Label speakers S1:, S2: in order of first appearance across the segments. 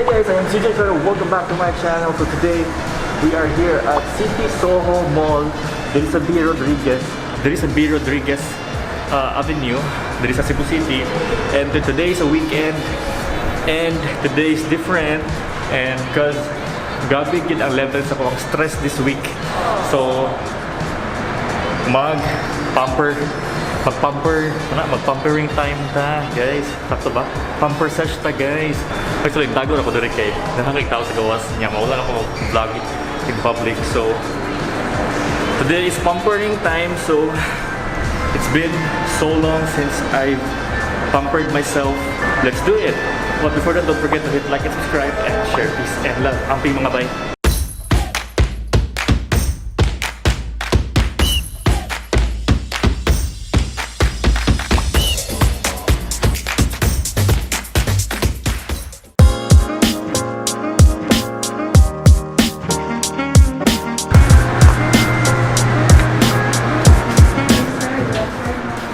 S1: Hey guys, I am CJ Claro. Welcome back to my channel. So today, we are here at City Soho Mall. There is a B. Rodriguez. There is a B. Rodriguez Avenue. There is a Cebu City. And today is a weekend. And today is different. And because grabe gid ang level sa akong stress this week. So, mag pamper mag-pamper ano, mag-pampering time ta, guys. Sakto ba? Pamper sesh ta, guys. Actually, tago na ko diri kay nakakita tao sa gawas niya, mawala na ko mag-vlog in public. So today is pampering time. So it's been so long since I've pampered myself. Let's do it. But before that, don't forget to hit like and subscribe and share. Peace and love. Amping, mga bay.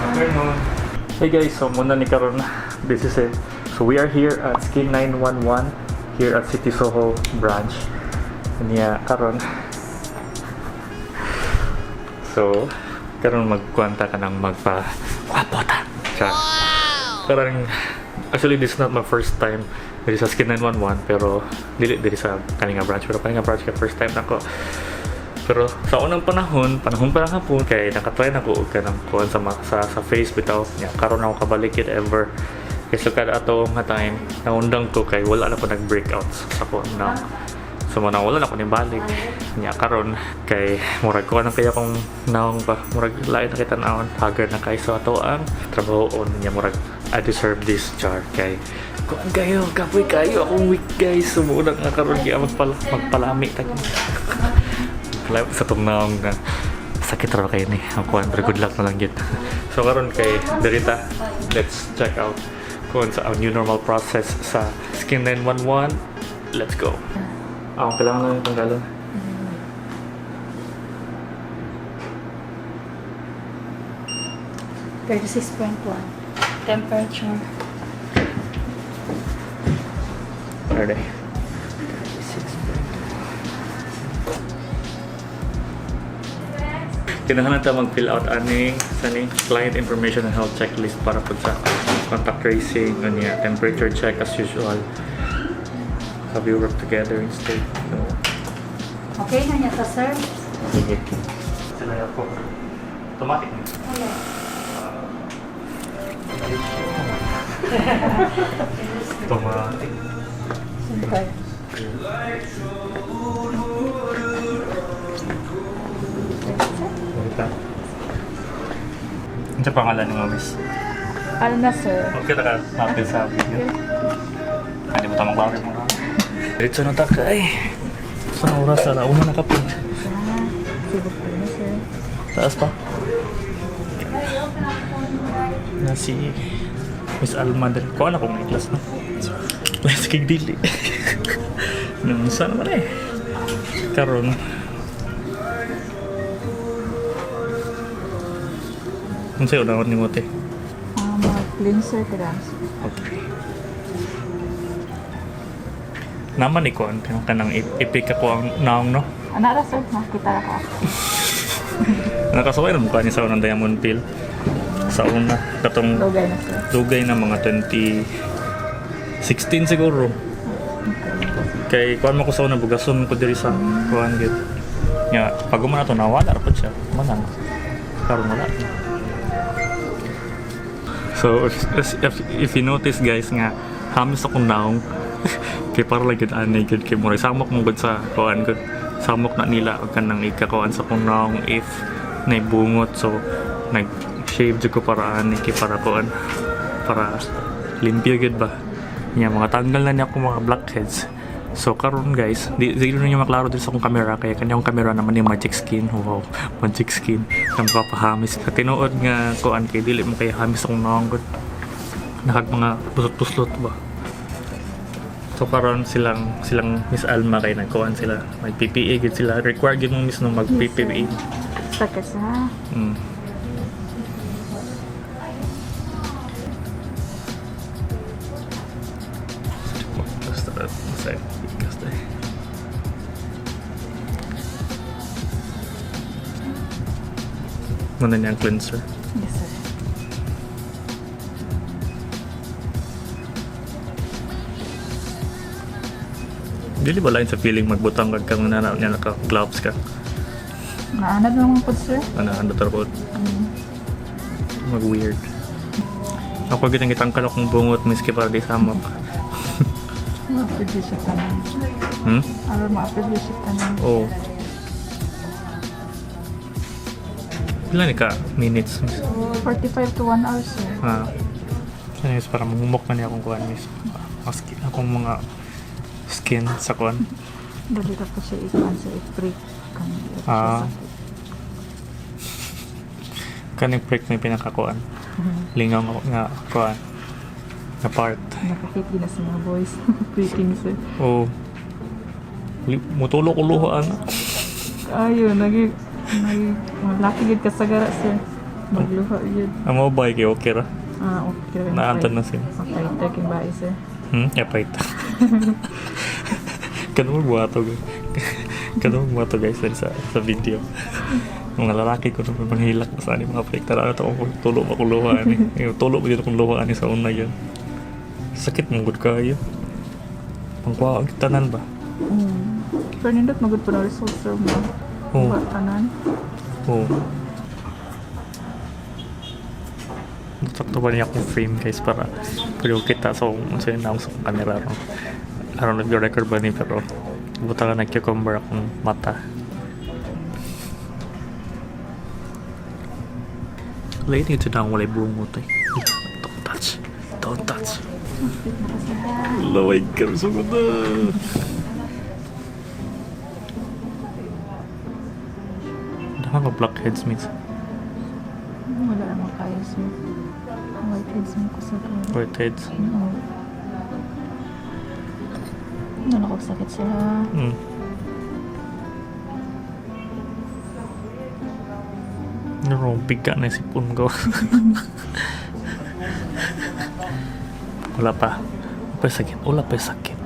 S1: Afternoon. Hey guys, so muna ni karon, this is it. So we are here at Skin 911 here at City Soho branch. Niya karon. So karon magkwanta ka ng magpa gwapo ta. Siya. Parang actually this is not my first time diri sa Skin 911, pero dili diri sa kaninga branch, pero kaninga branch kay first time nako. Pero sa unang panahon, panahon pa lang hapon, kay nakatry na ko og kanang kuan sa, sa face bitaw niya. Karon ako kabalik it ever. Kay so kada ato nga time, naundang ko kay wala na ko nag-breakouts sa kuan na. So mo na wala na ko nibalik. Niya karon kay murag ko nang kaya kong naong ba, murag lain na kita naon, haggard na kay, so ato ang trabaho on niya, murag I deserve this char kay kuan kayo, kapoy kayo akong week, guys. Sumuuna nga karon kaya magpalami ta. Live sa tong naong nga sakit ra kayo ni ang kuan, pero good luck na lang gid. So karon kay dirita, let's check out kung sa ang new normal process sa Skin 911. Let's go. Ako kailangan lang yung tanggalan.
S2: 36.1. Temperature.
S1: Ready. Kinahanglan ta mag-fill out aning sa ni client information and health checklist para pud sa contact tracing, unya temperature check as usual. Have you worked together instead? No.
S2: Okay na niya ta, sir?
S1: Sige. Sila ako. Automatic na.
S2: Wala.
S1: Automatic.
S2: Simple.
S1: Wait. Ano sa pangalan ng miss?
S2: Ano na, sir?
S1: Okay na ka natin sa video. Hindi mo tamang bakit mo. Diretso na ta kay. Sa oras na una na kapin.
S2: Ah, sibok po na, sir.
S1: Taas pa. Na si Miss Alma din. Kuha na kong class na. Let's kig dili. Nung saan naman eh. Karon. Ano sa'yo unahon ni Mote?
S2: Ah, mag-cleanser ka lang, sir.
S1: Okay. Naman ni kuan kanang ipik ako ang naong no.
S2: Ano ra, sir? Nakita ra ka.
S1: Nakasaway na mukha niya sa unang diamond peel. Sa una katong
S2: Lugay na, sir.
S1: dugay na mga 2016 siguro. Kay kuan mo ko sa una, bugason ko diri sa kuan gid. Nya pag umana to nawala ra pud siya. Manang karon wala. So if you notice, guys, nga hamis akong naong kay para lang gid ani gid kay murag samok mo gud sa kuan gud, samok na nila og kanang ikakuan sa akong naong if naibungot, so nag shave jud ko para ani kay para kuan, para limpyo gid ba niya, mga tanggal na niya akong mga blackheads. So karon, guys, di ninyo maklaro dito sa akong camera kaya kanyang camera naman yung magic skin. Wow, magic skin ang papahamis sa tinuod nga kuan kay dili mo kay hamis akong naong gud, nakag mga puslot-puslot ba. So karon silang Miss Alma kay nagkuan sila, mag PPE gid sila, required gid mo, miss, no, mag PPE.
S2: Basta ka sa.
S1: Basta Muna niya ang cleanser.
S2: Yes, sir.
S1: Dili ba lain sa feeling magbutang kag kang nana niya naka-gloves ka?
S2: Naanad naman po, sir.
S1: Ano, ano tarot? Mag-weird. Ako gitang gitangkal akong bungot miski para di samok.
S2: Ma-produce siya tanan.
S1: Hmm?
S2: Aron ma-produce siya tanan.
S1: Oo. Pila ni ka minutes, miss?
S2: 45 to 1 hour, sir.
S1: Ah. Anyways, para mangumok na niya akong kuan, miss. Maski akong mga skin sa kuan.
S2: Dali ra po siya ikuan sa i-prick. Kung di ra po siya
S1: Ah.
S2: sakit.
S1: Kaning prick may pinakakuan. Lingaw nga, nga kuan. Nga part.
S2: Nakahit din na sa mga boys. Pricking, sir.
S1: Oo. Mutulo ko luha ana.
S2: Ayun, nagi nagi laki gid kasagara, sir. Magluha yun.
S1: Ang mga bahay kay okay ra.
S2: Ah, okay. ra.
S1: Naantan na sila.
S2: Okay, taking bae, sir.
S1: Hmm? Yapay ta. Kano magbuhato guys. Kano magbuhato guys dahil sa video. Mga lalaki ko naman manghilak pa sa ani mga prick. Tara na ito kung tulo pa kung luha ani. Yung tulo pa dito kung luha ani sa una yun. Sakit mong good kayo. Pangkuha ang tanan ba?
S2: Mm. Pero nindot magud po na result, sir mo.
S1: Oo.
S2: Wa tanan.
S1: Oo. Sakto ba niya akong frame guys para pwede ko kita so kung sino na sa camera ron. I don't know if record ba ni pero buta ka nag-cucumber akong mata. Late ito na ang walay bungot eh. Don't touch. Don't touch.
S2: Sakit na kasi.
S1: Laway ka. Sugod na. Daka ka blackheads mix.
S2: Wala naman kayo, sir. Whiteheads mo ko sa
S1: Whiteheads.
S2: Oo. Ano na sakit sir, ha?
S1: Ano, biga na yung sipon ko. Wala pa. Wala pa sakit. Wala pa sakit.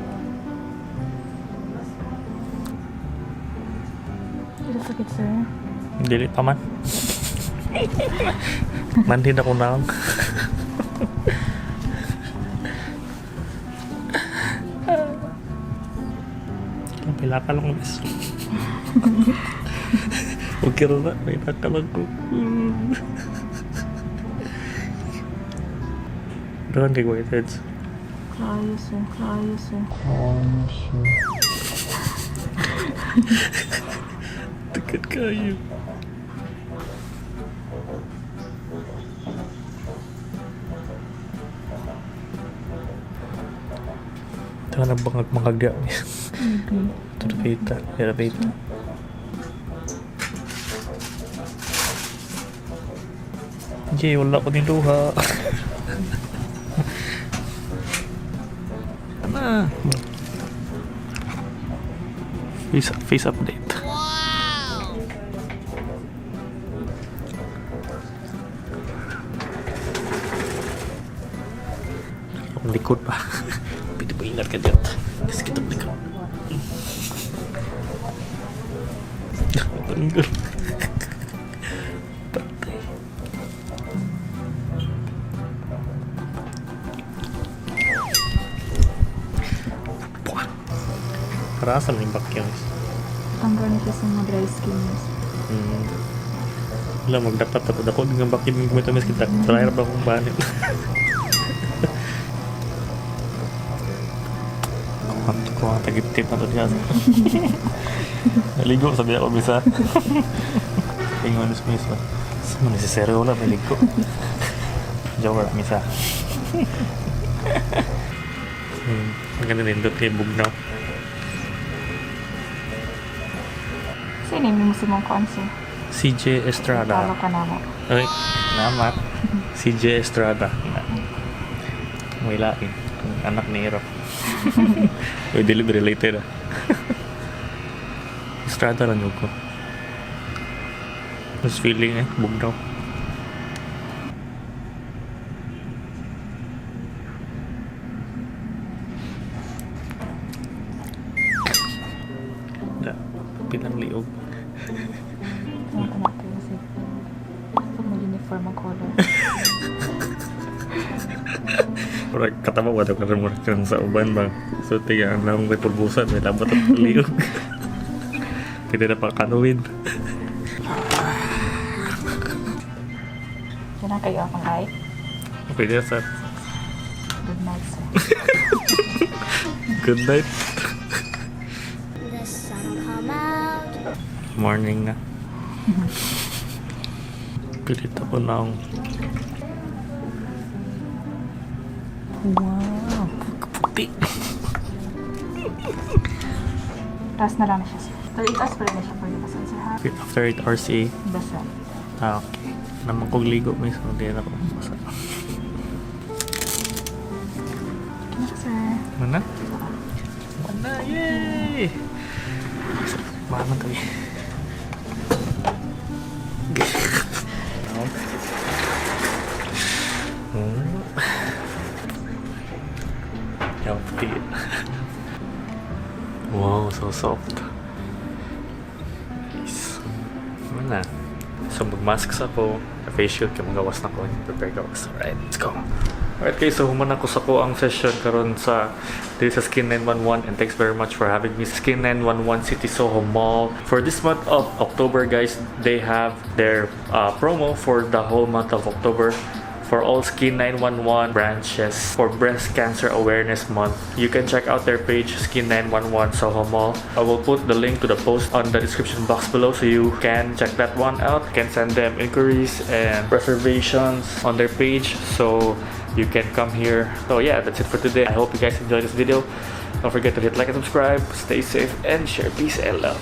S2: Hindi sakit, sir.
S1: Dili pa man. Manhin ako na lang. May laka lang ko, miss. Okay ra na. May laka lang ko. Doon kay Whiteheads.
S2: Kayo, sir. Kayo, sir.
S1: Ticket kayo. Ito na bangag mangagya.
S2: Okay.
S1: Ito na beta. Pero beta. Jay, wala ko din luha. Ano? Face update. Akong likod pa. Pwede ba ingat ka dyan? Kasi kitang likod. Tanggal. Patay. Buah. Para asa man yung vacuum?
S2: Tanggal na siya sa mga dry skin, miss.
S1: Hmm. Wala, magdapat ako. Dako, nga vacuum yung gumito, miss. Kita, try ba akong banit? Kuha tagip-tip na to diyan. Naligo, sabi ako, bisa. Ingon is misa. Sa man si Sero wala, maligo. Joker, misa. Ang ganda nindot kay Bugnaw.
S2: Sino yung mo si mong kuan, sir?
S1: CJ Estrada.
S2: Talo ka na mo.
S1: Ay, salamat. CJ Estrada. May lain. Ang anak ni Erap. Uy, dili related ah. Estrada lang yun ko. Mas feeling eh, bugnaw. Da, pilang liog.
S2: Ano ka na kayo, sir? mag-color.
S1: Murag katama ba daw karon, murag kang sa uban ba. So tiga ang lang may pulbusan, may labot at liog. Pwede na pa kanuin.
S2: Yan ang kayo akong light.
S1: Pwede na sa
S2: Good night, sir.
S1: Good night.
S3: The sun come out.
S1: Morning na. Pilit ako ng
S2: Wow.
S1: Puti.
S2: Taas na lang na siya, sir. 8 hours pa rin na siya for the basal, sir, ha?
S1: After 8 hours eh.
S2: Basal.
S1: Ah, okay. Naman kong ligo may so hindi na ako basa.
S2: Okay na siya, sir.
S1: Mana? Mana? Yay! Mana kami? Yang puti. Wow, so soft. Nice. Mana? So mag-mask sa ko, face shield kay magawas na ko, prepare gawas. Alright, let's go. Alright guys, so human ako sa ko ang session karon sa diri sa Skin 911 and thanks very much for having me, Skin 911 City Soho Mall. For this month of October, guys, they have their promo for the whole month of October for all Skin 911 branches for Breast Cancer Awareness Month. You can check out their page, Skin 911 Soho Mall. I will put the link to the post on the description box below so you can check that one out. You can send them inquiries and reservations on their page so you can come here. So yeah, that's it for today. I hope you guys enjoyed this video. Don't forget to hit like and subscribe. Stay safe and share peace and love.